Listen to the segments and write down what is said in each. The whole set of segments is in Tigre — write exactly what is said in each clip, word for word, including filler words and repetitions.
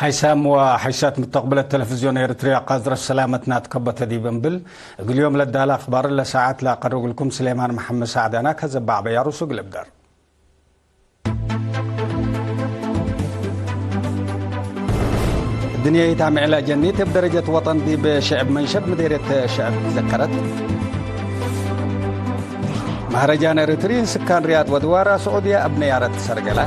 ሓይሳም ወሓይሳት ምተቅብለት ተለፍዝዮን ኤረትርያ ቃዝረት ሰላመትና ትከበተ ዲብ እንብል፣ እግል ዮም ለዳለ አክባር ለሰዓት ለአቀርብልኩም ስሌማን መሐመድ ሳዕዳና ከዘባዕ በያሩሱ እግል እብደር። እድንያይት አምዕል አጀኒት እብ ደረጀት ወጠን ዲብ ሽዕብ መንሸብ ምዴርየት ሽዕብ ትዘከረት። መህረጃን ኤረትርይ ስካን ሪያድ ወድዋራ ስዑድያ እብ ነያረት ሰርገላ።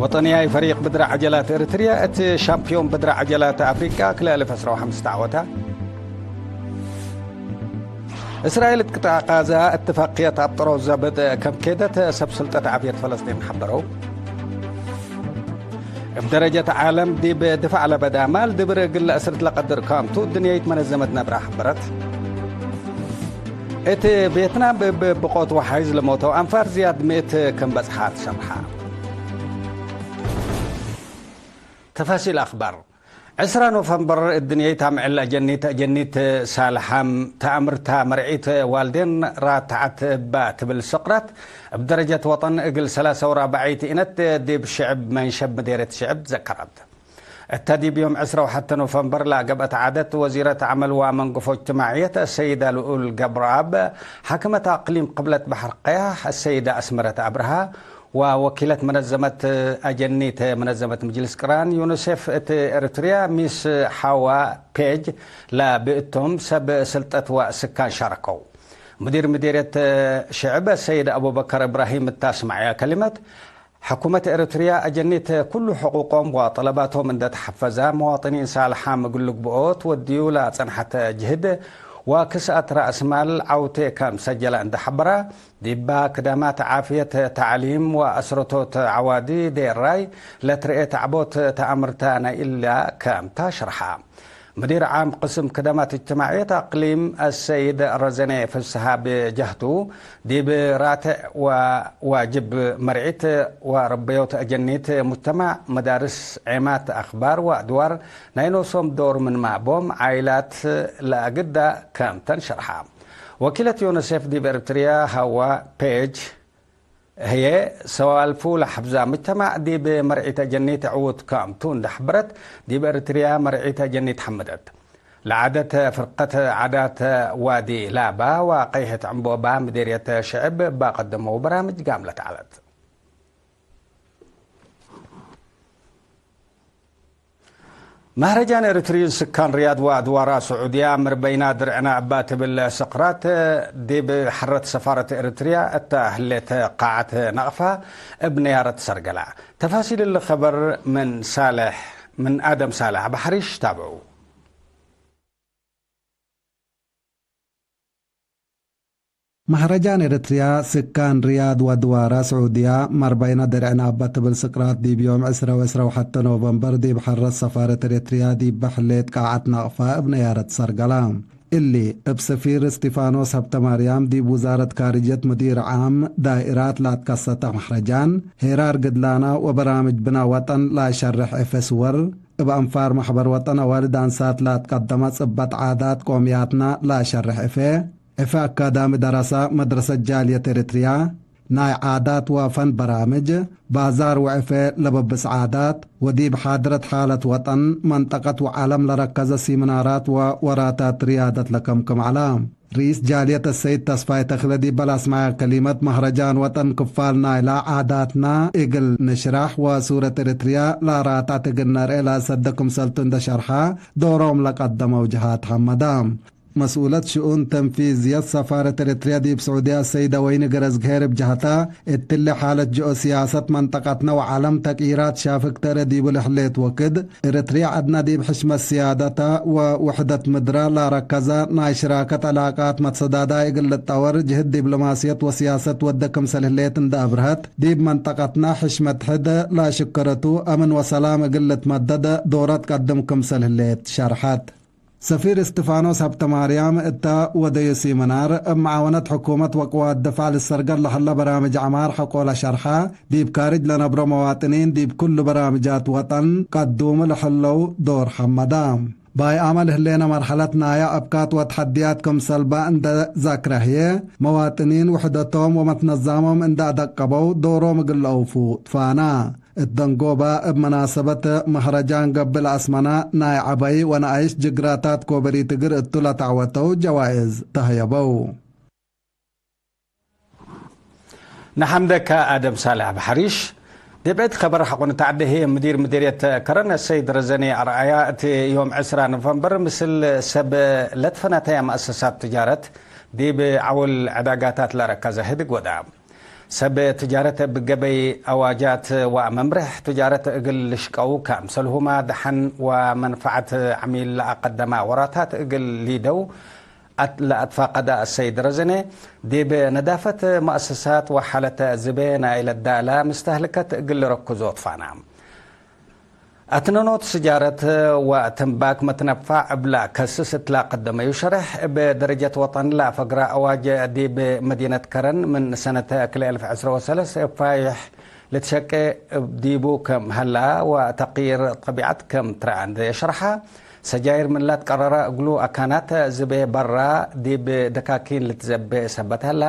ወጠንያይ ፈሪቅ ብድረ ዐጀላት ኤረትርያ እት ሻምፕዮን ብድረ ዐጀላት አፍሪቃ ክልኤ አልፍ ዕስራ ወሐምስ ተዐወተ። እስራኤል እት ቅጣዕ ቃዛ እትፋቅየት አብጥሮ ዘብጥ ከም ኬደት ሰብ ስልጠት ዓፍየት ፈለስጢን ሐበረው። እብ ደረጀት ዓለም ዲብ ድፋዕ ለበዳ ማል ድብር እግል ለአስርት ለቀድር ካምቱ እድንያይት መነዘመት ነብራ ሐበረት። እት ቬትናም እብ ብቆት ወሓይዝ ለሞተው አንፋር ዝያድ ምእት ክም በጽሓ ትሸርሐ። ተፋሲል አክባር። ዕስራ ኖቨምበር እድንየይት አምዕል አጀኒት፣ አጀኒት ሳልሓም ተአምርታ መርዒት ዋልዴን ራትዐት እባ ትብል ስቅራት እብ ደረጀት ወጠን እግል ሰላሰ ወራብዐይት ኢነት ዲብ ሽዕብ መንሸብ ምዴርየት ሽዕብ ትዘከረት። እተ ዲብ ዮም ዕስራ ወሐተ ኖቨምበር ለገብአት ዓደት ወዚረት ዐመል ወመንገፎ እጅትማዕየት አሰይደ ልኡል ገብረአብ፣ ሓክመት አቅሊም ቅብለት በሐር ቀያሕ አሰይደ አስመረት አብርሃ፣ ወወኪለት መነዘመት አጀኒት መነዘመት ምጅልስ ቅራን ዩኒሴፍ እት ኤሪትርያ ሚስ ሓዋ ፔጅ ለብእቶም ሰብ ስልጠት ወስካን ሻረከው። ሙዲር ምዲርየት ሽዕብ ሰይድ አቡበከር እብራሂም እተ አስመዐየ ከሊመት፣ ሕኩመት ኤሪትርያ አጀኒት ኩሉ ሕቁቆም ወጠለባቶም እንደ ተሐፈዘ፣ መዋጥኒን ሳልሓም እግል ልግብኦ ትወድዩ ለጸንሐት ጅህድ ወክስአት ረአስ ማል ዐውቴ ከም ሰጀለ እንደ ሐበረ፣ ዲባ ክዳማት ዓፍየት፣ ተዕሊም ወአስረቶት ዐዋዲ ዴራይ ለትርኤት ዐቦት ተአምርተ ናይ እላ ከምታ ሸርሐ። ምዲር ዓም ቅስም ክዳማት እጅትማዕየት አቅሊም አሰይድ ረዘኔ ፍስሃ ብጀህቱ፣ ዲብ ራትዕ ወዋጅብ መርዒት ወርበዮት አጀኒት ሙጅተማዕ፣ መዳርስ፣ ዔማት፣ አክባር ወአድዋር ናይ ኖሶም ዶር ምንመ ቦም፣ ዓይላት ለአግዳ ከምተን ሸርሐ። ወኪለት ዩኒሴፍ ዲብ ኤሪትርያ ሐዋ ፔጅ ህዬ፣ ሰዋልፉ ለሐፍዛ ምጅተማዕ ዲብ መርዒት አጀኒት ዕዉት ከምቱ እንደ ሐበረት፣ ዲብ ኤሪትርያ መርዒት አጀኒት ሐመደት። ለዓደት ፍርቀት ዓዳት ዋዲ ላባ ወቀይሐት ዕንቦባ ምዴርየት ሽዕብ እባ ቀደመው በራምጅ ጋምለት ዐለት። መህረጃን ኤሪትርይ ስካን ርያድ ወአድዋራ ስዑድያ፣ ምርበይና ድርዕና እባ ትብል ስቅራት ዲብ ሐረት ሰፋረት ኤሪትርያ እተ ህሌት ቃዐት ነቅፋ እብ ነያረት ሰርገላ። ተፋሲል እሊ ከበር ምን ሳልሕ፣ ምን አደም ሳልሕ አብሐሪሽ ታብዑ። መህረጃን ኤረትርያ፣ ስካን ርያድ ወድዋራ ስዑድያ፣ መርበይነ ድርዕነ እበ ትብል ስቅራት ዲብ ዮም ዕስረ ወዕስረ ወሐተ ኖቨምበር ዲብ ሐረት ሰፋረት ኤረትርያ ዲበ ሕሌት ቃዐት ናቅፋ እብ ነያረት ሰርገላ። እሊ፣ እብ ሰፊር እስቲፋኖስ ሀብተማርያም ዲብ ውዛረት ካርጅየት ሙዲር ዓም ዳኢራት ላትከሰተ መህረጃን፣ ሄራር ግድላና ወበራምጅ ብና ወጠን ላሸርሕ እፈ ስወር፣ እብ አንፋር መሕበር ወጠን አዋልድ አንሳት ላትቀደመ ጽበጥ ዓዳት ቆምያትና ላሸርሕ እፈ፣ እፈ አካዳሚ ደረሰ መድረሰት ጃልየት ኤረትርያ፣ ናይ ዓዳት ወፈን በራምጅ፣ ባዛር ወእፈ ለበብስ ዓዳት፣ ወዲብ ሓድረት ሓለት ወጠን፣ መንጠቀት ወዓለም ለረከዘ ሲምናራት ወወራታት ርያደት ለከምክም ዐለ። ርኢስ ጃልየት አሰይድ ተስፋይ ተክለ ዲበ ለአስመዐ ከሊመት፣ መህረጃን ወጠን ክፋል ናይላ ዓዳትና እግል ንሽራሕ ወሱረት ኤረትርያ ለአራትዐት እግል ነርኤ ለአሰደ ክምሰልቱ እንደ ሸርሐ፣ ዶሮም ለቀደመው ጀሃት ሐመደ። መስኡለት ሽኡን ተንፊዝየት ሰፋረት ኤረትርያ ዲብ ስዑድያ ሰይደ ወይኒ ገረዝግሄር እብ ጀሀታ፣ እትሊ ሓለት ጂኦሲያሰት መንጠቀትነ ወዓለም ተቅይራት ሻፍግ ተረ ዲቡ ለሕሌት ወክድ፣ ኤረትርያ ዐድነ ዲብ ሕሽመት ስያደተ ወውሕደት ምድረ ለረከዘ ናይ ሽራከት ዕላቃት መትሰዳዳይ እግል ልጠወር ጅህድ ዲብሎማስየት ወስያሰት ወደ ክምሰል ህሌት እንደ አብርሀት፣ ዲብ መንጠቀትነ ሕሽመት ሕድ ለሽከረቱ አምን ወሰላም እግል ልትመደድ ዶረት ቀድም ክምሰል ህሌት ሸርሐት። ሰፊር እስቲፋኖስ ሀብተማርያም እተ ወደዩ ሲምናር፣ እብ መዓወነት ሕኩመት ወቅዋት ድፋዕ ልሰርገል ለሀለ በራምጅ ዐማር ሐቆ ለሸርሐ፣ ዲብ ካርጅ ለነብሮ መዋጥኒን ዲብ ኩሉ በራምጃት ወጠን ቀዱሙ ለሀለው ዶር ሐመደ። ባይ አመል ህሌነ መርሐለት ናያ አብካት ወተሐድያት ክምሰልባ እንደ ዛክረ ህዬ፣ መዋጥኒን ውሕደቶም ወመትነዛሞም እንደ አደቀበው ዶሮም እግል ለአውፉ ትፋና። እት ደንጎባ እብ መናሰበት መህረጃን ገብእ ለአስመና ናይ ዐበይ ወነአይሽ ጅግራታት ኮበሪት እግር እቱ ለተዐወተው ጀዋይዝ ተህየበው። ነሐምደከ አደም ሳልሕ አብ ሐሪሽ። ዲብ ዒድ ከበር ሐቆ ንትዐዴ ህዬ፣ ምዲር ምዲርየት ከረን አሰይድ ረዘኔ አርአያ፣ እት ዮም ዕስራ ኖቨምበር ምስል ሰብ ለትፈናተያ መአሰሳት ትጃረት ዲብ ዐውል ዕዳጋታት ለረከዘ ህድግ ወዳ። ሰብ ትጃረት እብ ገበይ አዋጃት ወመምርሕ ትጃረት እግል ልሽቀው፣ ከምሰልሁመ ደሐን ወመንፈዐት ዐሚል ለአቀደመ ወራታት እግል ሊደው፣ አት-፣ ለአትፋቀደ አሰይድ ረዘኔ፣ ዲብ ነዳፈት መአሰሳት ወሓለት ዝቤ ናይ ለዳለ ምስተህልከት እግል ልረክዞ ትፋና። አትነኖት ስጃረት ወትንባክ መትነፋዕ እብ ለከስስ እት ለቀደመዩ ሸርሕ፣ እብ ደረጀት ወጠን ለአፈግረ አዋጅ ዲብ መዲነት ከረን ምን ሰነት ክልኤ አልፍ ዕስራ ወሰለስ እብ ፋይሕ ልትሸቄ እብ ዲቡ ከም ሀላ ወተቅይር ጠቢዐት ከም ትረአ እንዴ ሸርሐ፣ ሰጃይር ምን ለትቀረረ እግሉ አካናት ዝቤ በራ ዲብ ደካኪን ልትዘቤ ሰበት ሀላ፣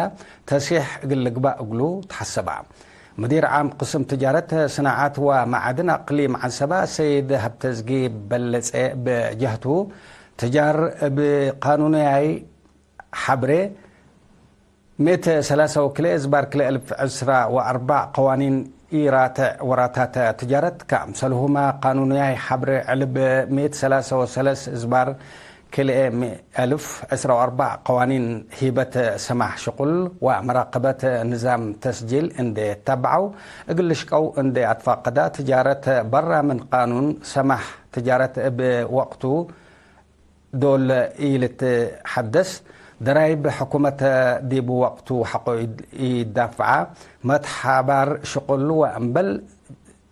ተሲሕ እግል ልግባእ እግሉ ተሐሰባ። ምዲር ዓም ቅስም ትጃረት፣ ስናዓት ወመዓድን አቅሊም ዐንሰበ ሰይድ ሀብተዝጊ በለጼ ብጀህቱ፣ ትጃር እብ ቃኑንያይ ሐብሬ፣ ምእት ሰላሳ ወክልኤ እዝባር ክልኤ አልፍ ዕስራ ወአርበዕ ቀዋኒን ኢራትዕ ወራታት ትጃረት፣ ከአምሰልሁመ ቃኑንያይ ሐብሬ ዕልብ ምእት ሰላሳ ወሰለስ እዝባር ክልኤ አልፍ ዕስራ ወአርበዕ ቀዋኒን ሂበት ሰማሕ ሽቁል ወመራቀበት ንዛም ተስጂል እንዴ ተበዐው እግል ልሽቀው እንዴ አትፋቀዳ፣ ትጃረት በራ ምን ቃኑን ሰማሕ ትጃረት እብ ወቅቱ ዶል ኢልትሐደስ፣ ደራይብ ሕኩመት ዲብ ወቅቱ ሐቆ ኢዳፍዓ፣ መትሓባር ሽቁል ወእምበል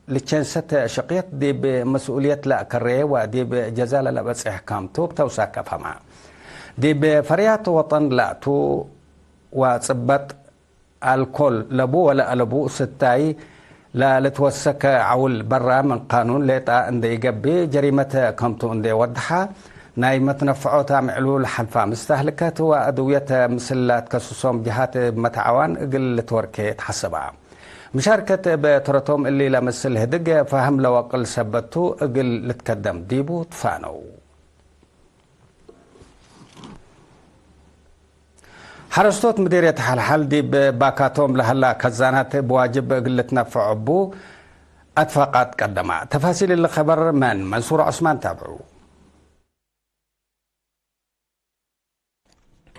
ልቸንሰት ሽቅየት ዲብ መስኡልየት ለአከረየ ወዲብ ጀዛ ለለበጽሕ ካምቱ እብ ተውሳክ አፍሀመ። ዲብ ፈርያት ወጠን ላቱ ወጽበጥ አልኮል ለቡ ወለአለቡ ስታይ ለልትወሰከ ዐውል በራ ምን ቃኑን ሌጣ እንዴ ኢገብእ ጀሪመት ከምቱ እንዴ ወደሐ፣ ናይ መትነፍዖት አምዕሉ ለሐልፋ ምስተህልከት ወአድውየት ምስል ለአትከስሶም ጀሃት እብ መትዓዋን እግል ልትወርኬ ተሐሰባ። ምሻርከት እብ ተረቶም እሊ ለምስል ህድግ ፋህም ለወቅል ሰበት ቱ እግል ልትከደም ዲቡ ትፋነው። ሐረስቶት ምዴርየት ሐልሐል ዲብ ባካቶም ለሀላ ከዛናት እብ ዋጅብ እግል ልትነፈዖ እቡ አትፋቃት ቀደማ። ተፋሲል እሊ ኸበር ምን መንሱር ዑስማን ታብዑ።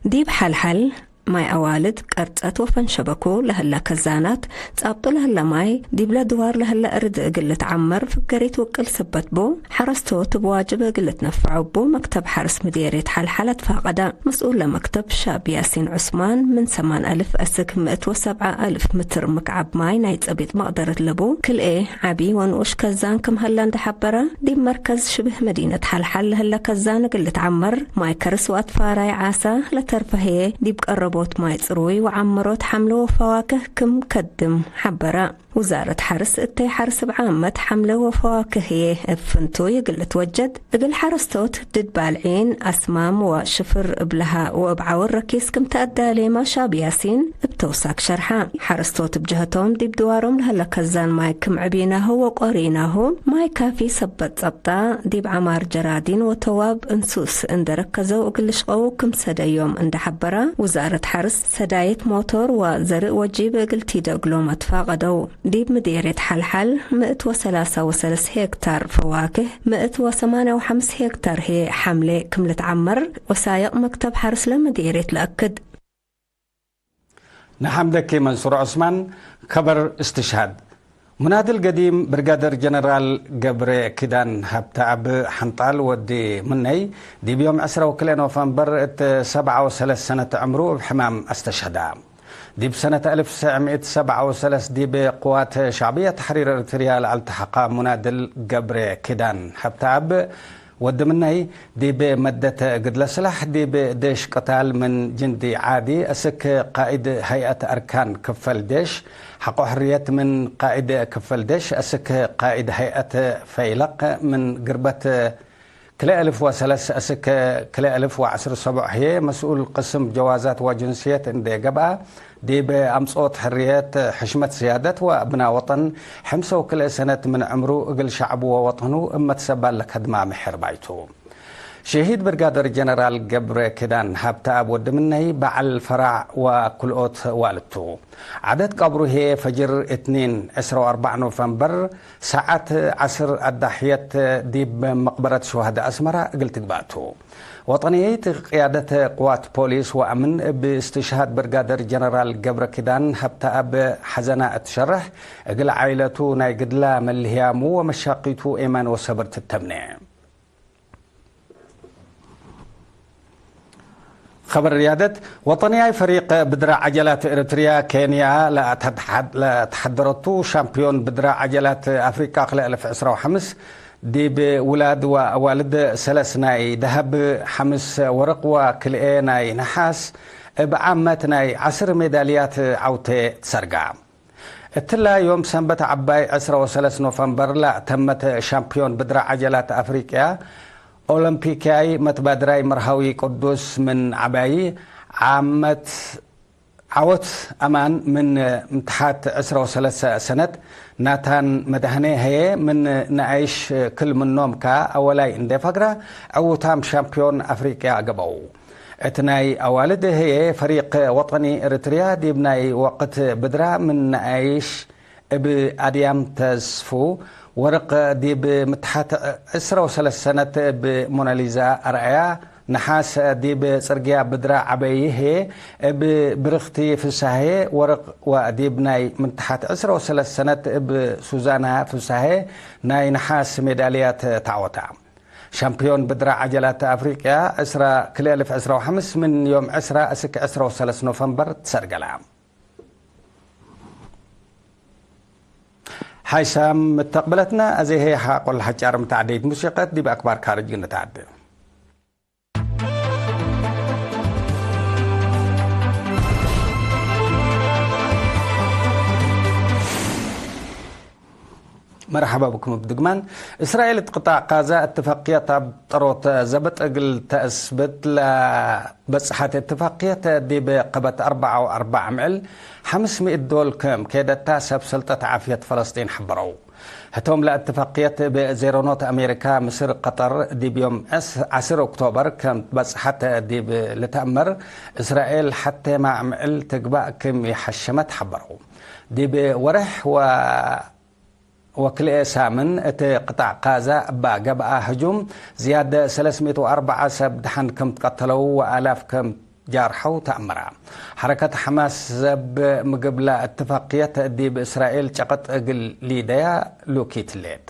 ዲብ ሐልሐል ማይ አዋልድ ቀርጸት ወፈንሸበኮ ለህለ ከዛናት፣ ጻብጦ ለህለ ማይ፣ ዲብለ ድዋር ለህለ እርድ እግል ልትዐመር ፍገሪት ውቅል ስበት ቡ፣ ሐረስቶት እብ ዋጅብ እግል ልትነፈዖ እቡ መክተብ ሐርስ ምዴርየት ሐልሐል አትፋቀደ። መስኡል ለመክተብ ሻብ ያሲን ዑስማን፣ ምን ሰማን አልፍ አስክ ምእት ወሰብዓ አልፍ ምትር ምክዓብ ማይ ናይ ጸቢጥ መቅደረት ለቡ ክልኤ ዐቢ ወንኡሽ ከዛን ክም ሀለ እንዴ ሐበረ፣ ዲብ መርከዝ ሽብህ መዲነት ሐልሐል ለህለ ከዛን እግል ልትዐመር፣ ማይ ከርስ ወአትፋራይ ዓሰ ለተርፈ ህዬ፣ ዲብ ቀረቦት ማይ ጽሩይ ወዐመሮት ሐምለ ወፈዋክህ ክም ከድም ሐበረ። ውዛረት ሐርስ እተይ ሐርስ እብ ዓመት ሐምለ ወፈዋክህ ህዬ እብ ፍንቱይ እግል ልትወጀድ፣ እግል ሐረስቶት ድድ ባልዒን፣ አስማም ወሽፍር እብ ለሀ ወእብ ዐውር ረኪስ ክም ተአዳሌመ ሻብ ያሲን እብ ተውሳክ ሸርሐ። ሐረስቶት እብ ጀህቶም ዲብ ድዋሮም ለህለ ከዛን ማይ ክም ዕቢናሁ ወቆሪናሁ፣ ማይ ካፊ ሰበት ጸብጣ፣ ዲብ ዐማር ጀራዲን ወተዋብ እንሱስ እንዴ ረከዘው እግል ልሽቀው ክም ሰደዮም እንዴ ሐበረ፣ ውዛረት ሐርስ ሰዳይት ሞቶር ወዘርእ ወጂብ እግል ቲደ እግሎም አትፋቀደው። ዲብ ምዴርየት ሐልሐል ምእት ወሰላሳ ወሰለስ ሄክታር ፈዋክህ፣ ምእት ወሰማንያ ወሐምስ ሄክታር ህዬ ሐምሌ ክም ልትዐመር ወሳይቅ መክተብ ሐርስ ለምዴርየት ለአክድ። ነሐምደኪ መንሱር ዑስማን። ከበር እስትሽሃድ። ሙናድል ገዲም ብርጋደር ጀነራል ገብረ ኪዳን ሀብተአብ ሐንጣል ወዲ ምነይ፣ ዲብ ዮም ዕስራ ወክልኤ ኖቨምበር እት ሰብዓ ወሰለስ ሰነት ዕምሩ እብ ሕማም አስተሽሀዳ። ዲብ ሰነት አልፍ ወትሰዕ ምእት ሰብዓ ወሰለስ ዲብ ቅዋት ሸዕብየት ተሕሪር ኤሪትርያ ለአልተሐቀ ሙናድል ገብረ ኪዳን ሀብተአብ ወዲ ምነይ፣ ዲብ መደት ግድለ ስላሕ ዲብ ዴሽ ቅታል ምን ጅንዲ ዓዲ አስክ ቃኢድ ሀይአት አርካን ክፈል ዴሽ፣ ሐቆ ሕርየት ምን ቃኢድ ክፈል ዴሽ አስክ ቃኢድ ሀይአት ፈይለቅ ምን ግርበት ክልኤ እልፍ ወሰለስ እስክ ክልኤ እልፍ ወዐስር ሰቦዕ ህዬ መስኡል ቅስም ጀዋዛት ወጅንስየት እንዴ ገብአ፣ ዲብ አምጽኦት ሕርየት፣ ሕሽመት ስያደት ወብናእ ወጠን፣ ሕምሰ ወክልኤ ሰነት ምን ዕምሩ እግል ሸዕቡ ወወጠኑ እብ መትሰባል ለከድማ ምሕር ባይቱ። ሸሂድ ብርጋደር ጀነራል ገብረ ኪዳን ሀብተአብ ወድ ምነይ በዐል ፈራዕ ወክልኦት ዋልድ ቱ። ዐደት ቀብሩ ህዬ ፈጅር እትኒን ዕስራ ወአርበዕ ኖቨምበር ሰዓት ዐስር አዳሕየት ዲብ መቅበረት ሹሀደ አስመራ እግል ትግባእ ቱ። ወጠንየይት ቅያደት ቅዋት ፖሊስ ወአምን እብ እስትሽሃድ ብርጋደር ጀነራል ገብረ ኪዳን ሀብተአብ ሐዘና እት ሸርሕ፣ እግል ዓኢለቱ ናይ ግድላ መልህያሙ ወመሻቂቱ ኤማን ወሰብር ትተምኔ። ኸበር ርያደት፣ ወጠንያይ ፈሪቅ ብድረ ዐጀላት ኤረትርያ ኬንያ ለአተትሐድ-፣ ለተሐደረቱ ሻምፕዮን ብድረ ዐጀላት አፍሪቃ ክልኤ እልፍ ዕስራ ወሐምስ፣ ዲብ ውላድ ወአዋልድ ሰለስ ናይ ደሀብ፣ ሐምስ ወርቅ ወክልኤ ናይ ነሓስ፣ እብ ዓመት ናይ ዐስር ሜዳልያት ዐውቴ ትሰርጋ። እትላ ዮም ሰንበት ዐባይ ዕስራ ወሰለስ ኖቨምበር ለአተመት ሻምፕዮን ብድረ ዐጀላት አፍሪቅያ ኦሎምፒክያይ መትባድራይ መርሃዊ ቅዱስ ምን ዐባይ ዓመት ዐወት አማን ምን ምትሓት ዕስራ ወሰለስ ሰነት ናታን መድሃኔ ህዬ ምን ነኣይሽ ክል ምኖም ከ አወላይ እንዴ ፈግረ ዕውታም ሻምፕዮን አፍሪቅያ ገብአው። እት ናይ አዋልድ ህዬ ፈሪቅ ወጠኒ ኤረትርያ ዲብ ናይ ወቅት ብድራ ምን ነኣይሽ እብ አድያም ተስፉ ወርቅ፣ ዲብ ምትሓት ዕስራ ወሰለስ ሰነት እብ ሞናሊዛ አርአያ ነሓስ፣ ዲብ ጽርግያ ብድራ ዐበይ ህዬ እብ ብርኽቲ ፍሳሄ ወርቅ ወዲብ ናይ ምትሓት ዕስራ ወሰለስ ሰነት እብ ሱዛና ፍሳሄ ናይ ነሓስ ሜዳልያት ተዐወታ። ሻምፕዮን ብድረ ዐጀላት አፍሪቅያ ዕስራ፣ ክልኤ እልፍ ዕስራ ወሐምስ ምን ዮም ዕስራ እስክ ዕስራ ወሰለስ ኖቨምበር ትሰርገላ። ሓይሳም ምተቅብለትነ፣ አዜ ህዬ ሐቆል ሐጫር ምተዐደይት ሙሲቀት ዲብ አክባር ካርጅ ግንተዐደ። መርሐባ ብኩም እብ ድግማን። እስራኤል እት ቅጣዕ ቃዛ እትፋቅየት አብጠሮት ዘብጥ እግል ተአስብት ለበጽሐት እትፋቅየት፣ ዲብ ቀበት አርበዓ ወአርበዕ ምዕል ሐምስ ምእት ዶል ክም ኬደታ ሰብ ሰልጠት ዓፍየት ፈለስጢን ሐበረው። ህቶም ለእትፋቅየት እብ ዜሮ ኖት አሜሪካ፣ ምስር፣ ቀጠር ዲብ ዮም ዐስ-፣ ዐስር ኦክቶበር ክም ትበጽሐት ዲብ ልትአመር፣ እስራኤል ሐቴ ማዕ ምዕል ትግባእ ክም ኢሐሸመት ሐበረው። ዲብ ወርሕ ወ-፣ ወክልኤ ሳምን እት ቅጣዕ ቃዛ እበ ገብአ ህጁም፣ ዝያድ ሰለስ ምእት ወአርበዓ ሰብ ደሐን ክም ትቀተለው ወአላፍ ክም ጃርሐው ተአመረ። ሐረከት ሐማስ ሰብ ምግብ ለእትፋቅየት ዲብ እስራኤል ጨቅጥ እግል ሊደያ ሉኪት ሌት።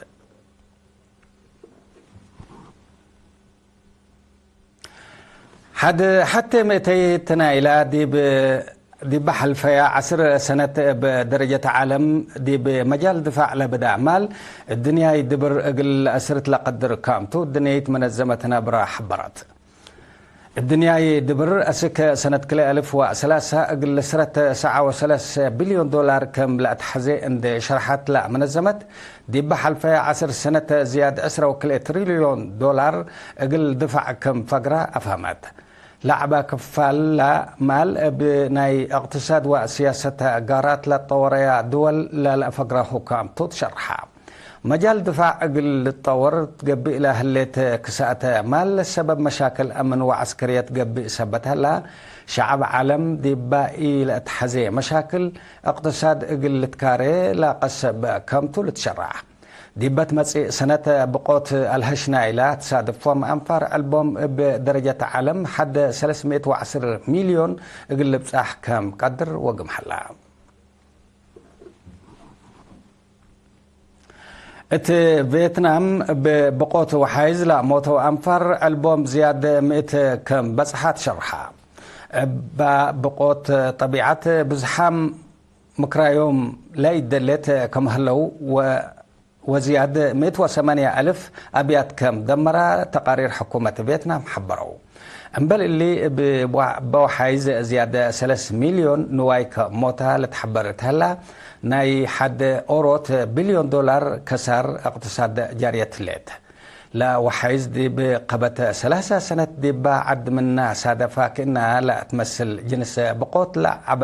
ሐድ ሐቴ ምእተይት ናይላ ዲብ፣ ዲበ ሐልፈያ ዐስር ሰነት እብ ደረጀት ዓለም ዲብ መጃል ድፋዕ ለብዳ ማል እድንያይ ድብር እግል ለአስርት ለቀድር ካምቱ እድንያይት መነዘመት ነብረ ሐበረት። እድንያይ ድብር እስክ ሰነት ክልኤ አልፍ ወሰላሳ እግል ስረት ሰዓ ወሰለስ ቢልዮን ዶላር ክም ለአትሐዜ እንዴ ሸርሐት ለመነዘመት፣ ዲበ ሐልፈየ ዐስር ሰነት ዝያድ ዕስረ ወክልኤ ትሪልዮን ዶላር እግል ድፋዕ ክም ፈግረ አፍሀመት። ለዐበ ክፋል ለማል እብ ናይ እቅትሳድ ወስያሰት ጋራት ለትጠወረያ ድወል ለለአፈግረ ሁካምቱ ትሸርሐ። መጃል ድፋዕ እግል ልትጠወር ትገብእ ለህሌት ክሳአተ ማል ሰበብ መሻክል አምን ወዐስከርየት ገብእ ሰበት ሀላ፣ ሸዐብ ዓለም ዲባ ኢለአትሐዜ መሻክል እቅትሳድ እግል ልትካሬ ለቀሰብ ከምቱ ልትሸረዕ። ዲበ ትመጽእ ሰነት ብቆት አልሀሽ ናይላ ትሳድፎም አንፋር ዕልቦም እብ ደረጀት ዓለም ሐድ ሰለስ ምእት ወዐስር ሚልዮን እግል ልብጻሕ ከም ቀድር ወግም ሀላ። እት ቬትናም እብ ብቆት ወሓይዝ ለአሞተው አንፋር ዕልቦም ዝያድ ምእት ከም በጽሐ ትሸርሐ። እባ ብቆት ጠቢዐት ብዝሓም ምክራዮም ለኢደሌት ከመህለው ወ-፣ ወዝያድ ምእት ወሰማንያ አልፍ አብያት ከም ደመራ ተቃሪር ሕኩመት ቬትናም ሐበረው። እምበል እሊ፣ እብ ወ-፣ በወሓይዝ ዝያድ ሰለስ ሚልዮን ንዋይ ከሞታ ልትሐበር እት ሀላ፣ ናይ ሐድ ኦሮት ቢልዮን ዶላር ከሳር እቅትሳድ ጃርየት ህሌት። ለወሐይዝ ዲብ ቀበት ሰላሳ ሰነት ዲባ ዐድ ምና ሳደፋ ክእና ለአትመስል ጅንስ ብቆት ለዐበ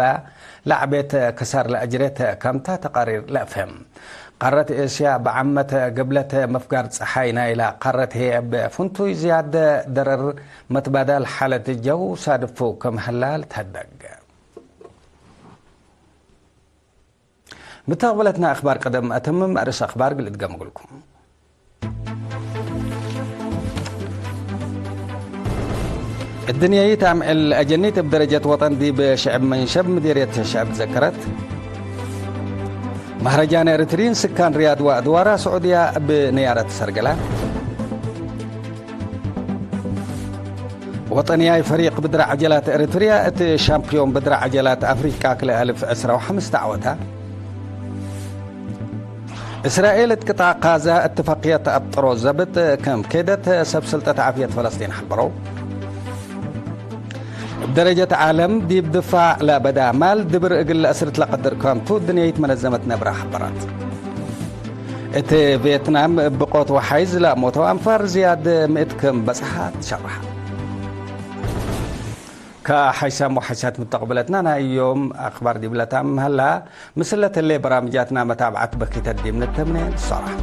ለዐቤት ክሳር ለአጅሬት ከምታ ተቃሪር ለአፍህም። ቃረት ኤስያ በዓመት ግብለት ምፍጋር ጸሓይ ናይላ ቃረት ህዬ እብ ፍንቱይ ዝያድ ደረር መትባዳል ሓለት ጀው ሳድፉ ክም ሀላ ልትሀደግ። ምተቅብለትና አክባር ቀደም አተምም አርእስ አክባር እግል እድገም እግልኩም። እድንያይት አምዕል አጀኒት እብ ደረጀት ወጠን ዲብ ሽዕብ መንሸብ ምዲርየት ሽዕብ ትዘከረት። መህረጃን ኤሪትሪን ስካን ሪያድ ወአድዋራ ስዑድያ እብ ነያረት ሰርገላ። ወጠንያይ ፈሪቅ ብድር ዐጀላት ኤሪትርያ እት ሻምፕዮን ብድር ዐጀላት አፍሪቃ ክልኤ አልፍ ዕስራ ወሐምስ ተዐወታ። እስራኤል እት ቅጣዕ ቃዛ እትፋቅየት አብጥሮ ዘብጥ ክም ኬደት ሰብ ስልጠት ዓፍየት ፈለስጢን ሐበረው። እብ ደረጀት ዓለም ዲብ ድፋዕ ለበዳ ማል ድብር እግል ለአስርት ለቀድር ክምቱ እድንያይት መነዘመት ነብረ ሐበራት። እት ቬትናም እብ ብቆት ወሓይዝ ለአሞተው አንፋር ዝያድ ምእት ክም በጽሐ ትሸረሐ። ከሓይሳም ወሓይሳት ምተቅብለትና ናይ ዮም አክባር ዲብለ ታም ሀላ። ምስለ ተሌ በራምጃትና መታብዓት በኪተት ዲብ ንተምኔ ንሰራሕ።